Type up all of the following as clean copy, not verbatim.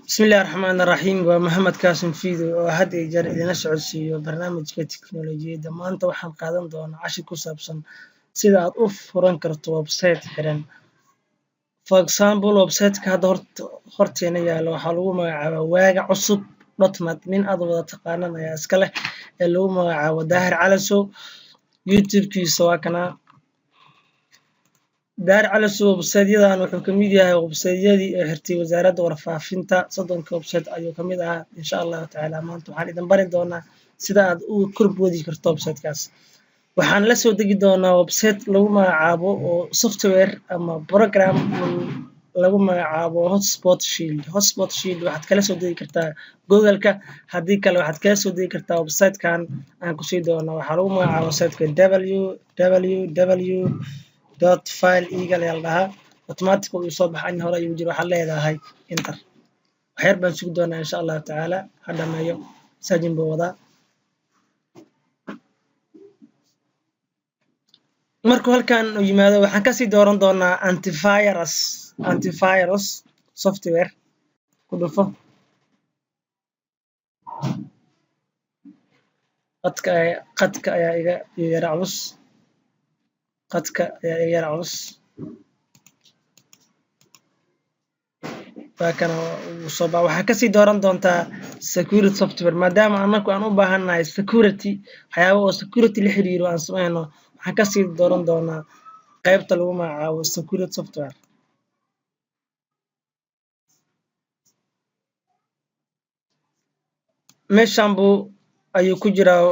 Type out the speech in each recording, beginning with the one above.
Bismillahi Raxmaani Raxiim. Waa Maxamed Kaasim Fiido oo had iyo jeer idinla socodsiiyo barnaamijka tiknoolajiyadda. Maanta waxaan qaadan doonaa cashir ku saabsan sida aad u furan karto website xiran. For example, website-ka hadda horteena yaalo waxaa lagu magacaabaa waagacusub.net. Nin aad wada taqaanaan ayaa iska leh ee lagu magacaabo Daahir Calasow. YouTube-kiisa waa kanaa Daahir Calasow. Website-yadan wuxuu kamid yahay website-yadii ay xirtay wasaaradda warfaafinta. 30-ka website ayuu kamid ahaa. Insha Allahu tacaala, maanta waxaan idin bari doonaa sida aad u korboodi karto website-kaas. Waxaan la soo degi doonaa website lagu magacaabo oo software ama program lagu magacaabo Hotspot Shield. Hotspot Shield waxaad kala soo degi kartaa Google-ka. Haddii kale, waxaad kala soo degi kartaa website-kan aan kusii doono. Waxaa lagu magacaaba website-ka www.fileeagle ayaa la dhahaa. Automatic uu soo baxa, in hore ayuu jiro. Waxaad leedahay enter. Waxyar baan sugi doonaa, insha Allahu tacaala, ha dhameeyo. Searching buu wadaa. Markuu halkan uu yimaado, waxaan kasii dooran doonaa antivirus software. Ku dhufo. Qadka ayaa iga yara culus, qadka ayaa iga yara culus. Waa kana, uu soo ba. Waxaa kasii dooran doontaa security software, maadaama anaku aan u baahannahay security, waxyaaba oo security la xiriiro aan sameyno. Waxaan kasii dooran doonaa qaybta lagu magacaabo security software. Meeshan buu ayuu ku jiraa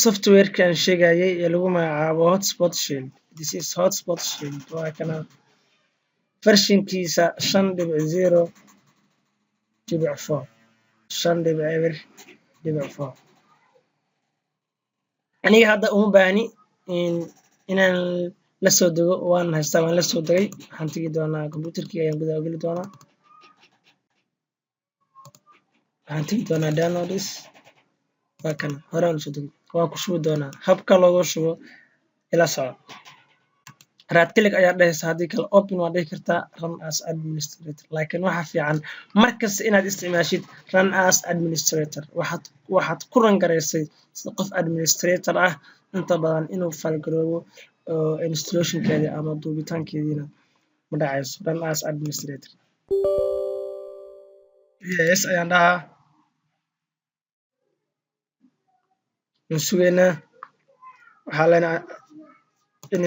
software-ka aan sheegayay ee lagu magacaabo Hotspot Shield. This is Hotspot Shield. Waa kana version-kiisa, 5.0.4, 5.0.4. Aniga hadda uma baahni inaan la soo dego, waan haystaa, waan la soo degay. Waxaan tegi doonaa computerkii ayaan gudaha geli doonaa. Waxaan tegi doonaa downloads. Waa kana, hore aan usoo degay, waan ku shubi doonaa. Habka loogu shubo ila soco. Right click ayaa dhehaysa, haddii kale open waa dhihi kartaa, run as administrator. Laakiin waxaa fiican markasta inaad isticmaashid run as administrator. Waxaad ku run garaysay sida qof administrator ah. Inta badan inuu falgaroobo oo installationkeedii ama duubitaankeediina ma dhacayso. Run as administrator, yes ayaan dhahaa. Waan sugaynaa. Waxaa leenahay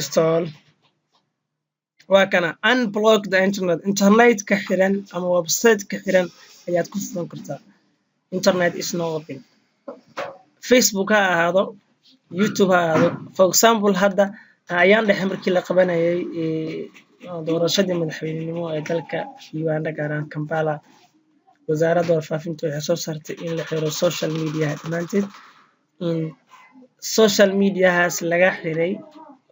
install. Waa kana, unblock the internet. Internetka xiran ama website-ka xiran ayaad ku furan kartaa. Internet is not open. Facebook ha ahaado, YouTube ha ahaado. For example, hadda ayaan dhexe markii la qabanayay doorashadii madaxweynenimo ee dalka Uganda, gaar ahaan Kampala, wasaaradda warfaafinta waxay soo saartay in la xiro social mediaha dhammaanteed. In social mediahaas laga xiray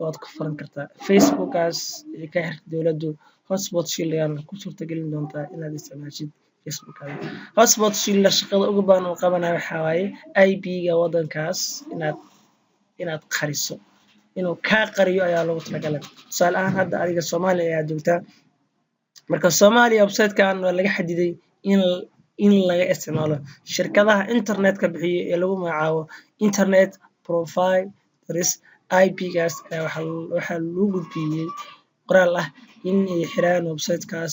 waad ku furan kartaa. Facebookaas ay ka xirtay dowladdu, Hotspot Shield ayaana ku suurtagelin doontaa inaad isticmaashid Facebookaada. Hotspot Shield shaqada ugu badan uu qabanayo waxaa waaye IP-ga waddankaas inaad qariso, inuu kaa qariyo ayaa loogu talagalay. Tusaale ahaan, hadda adiga Soomaaliya ayaa joogtaa. Marka Soomaaliya website-kan waa laga xadiday in laga isticmaalo. Shirkadaha internetka bixiyo ee lagu magacaabo internet providers, IP-gaas ayaa waxaa lagu gudbiyey qoraal ah in ay xiraan website-kaas,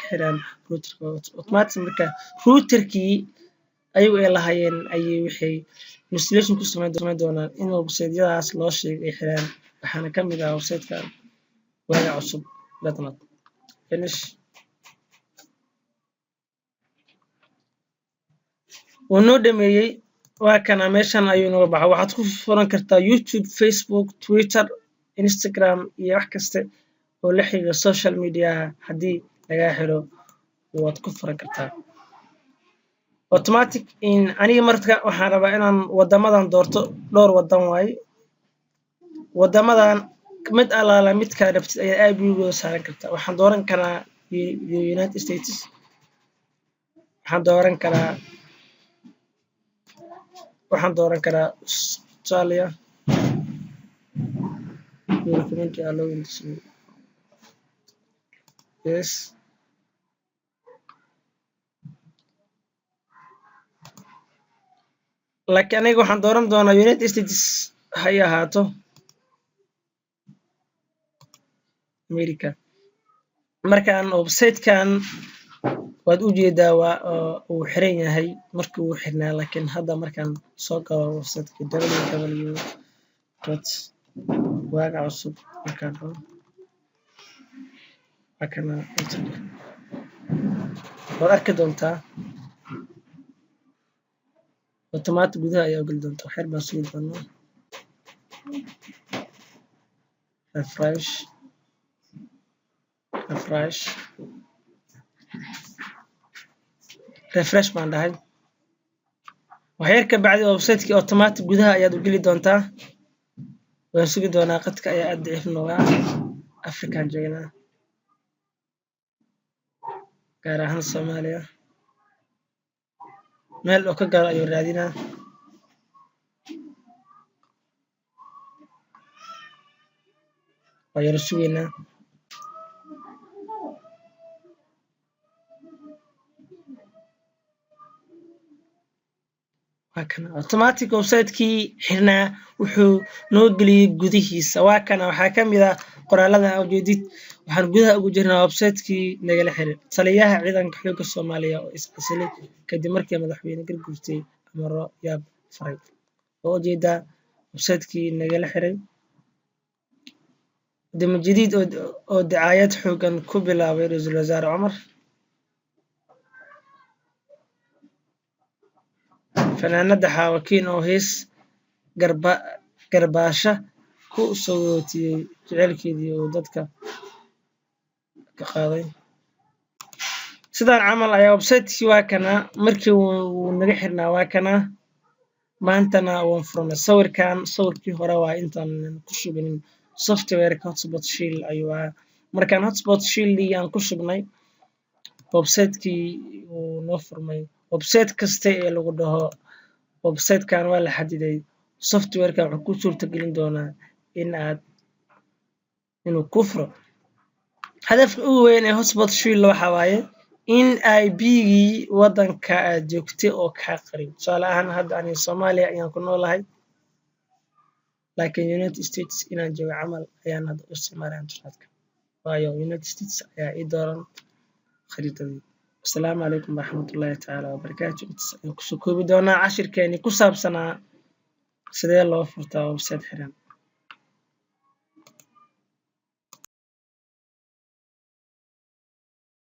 ka xiraan routerka automatic. Marka routerkii ayagu ay lahaayeen ayay waxay installation ku samayn doonaan in website-yadaas loo sheegay ay xiraan. Waxaana ka mid ah website-kan waagacusub.net. Finish. Wuu noo dhameeyey. Waa kana, meeshan ayuu nooga baxa. Waxaad ku furan kartaa YouTube, Facebook, Twitter, Instagram iyo wax kasta oo la xiriira social mediaha. Haddii lagaa xiro, waad ku furan kartaa automatic. Aniga marka waxaan rabaa inaan wadamadan doorto. Dhowr wadan waaye. Wadamadan mid allaala midkaa rabtid ayaa IP-gooda saaran kartaa. Waxaan dooran karaa United States, waxaan dooran karaa Australia. You recommend allowing this? Yes. Laakiin aniga waxaan dooran doonaa United States ha i ahaato, America. Markaan websitekan waad u jeedaa, waa uu xiran yahay markii uu xirnaa, laakiin hadda markaan soo galo websiteka www.waagacusub markaan dhaho, waa kana, waad arki doontaa, automatic gudaha ayaa geli doontaa. Waxyar baan sugi doonaa. Refresh, refresh, refresh baan dhahay. Waxyar ka bacdi websitekii automatic gudaha ayaad u geli doontaa. Waan sugi doonaa, qadka ayaa aad daciif nooga. Afrikaan joognaa, gaar ahaan Soomaaliya. Meel oo ka galo ayuu raadinaa. Waa yara sugaynaa. Waa kana, automatic websitekii xirnaa wuxuu noo geliyey gudihiisa. Waa kana, waxaa ka mid ah qoraalada aa ujeedid. Waxaan gudaha ugu jirnaa websitekii nagala xiray. Taliyaha ciidanka xoogga Soomaaliya oo is casilay kadib markii madaxweyne Garguurtay amaro yaab faray. Waa ujeedaa websitekii nagala xiray. Damujadiid oo dacaayad xoogan ku bilaabay ra-iisul wasaare Cumar. Fanaanada Xaawakiin oo hees garbaasha ku sagootiyey jaceylkeedii uu dadka ka qaaday. Sidaan camal ayaa websitekii, waa kana, markii wuu naga xirnaa, waa kana, maantana waan furnay. Sawirkan sawirkii hore waa intaan ku shubinin softwareka Hotspot Shield ayuu ahaa. Markaan Hotspot Shield aan ku shubnay, websitekii wuu noo furmay. Website kasta ee lagu dhaho websitekan waa la xadiday, softwarekan wuxuu ku suurtagelin doonaa in aad inuu ku furo. Hadafka ugu weyn ee Hotspot Shield waxa waaye in IP-gii waddanka aad joogtay oo kaa qarin. Tusaale ahaan, hadda aniga Soomaaliya ayaan ku noolahay, laakiin United States inaan joogo camal ayaan hadda u isticmaalaya internetka, waayo United States ayaa ii dooran khariidadii. Asalaamu calaykum waraxmatullaahi tacaala wabarakaatu. Intaas ayaan kusoo koobi doonaa cashirkeeni ku saabsanaa sidee loo furtaa website xiran.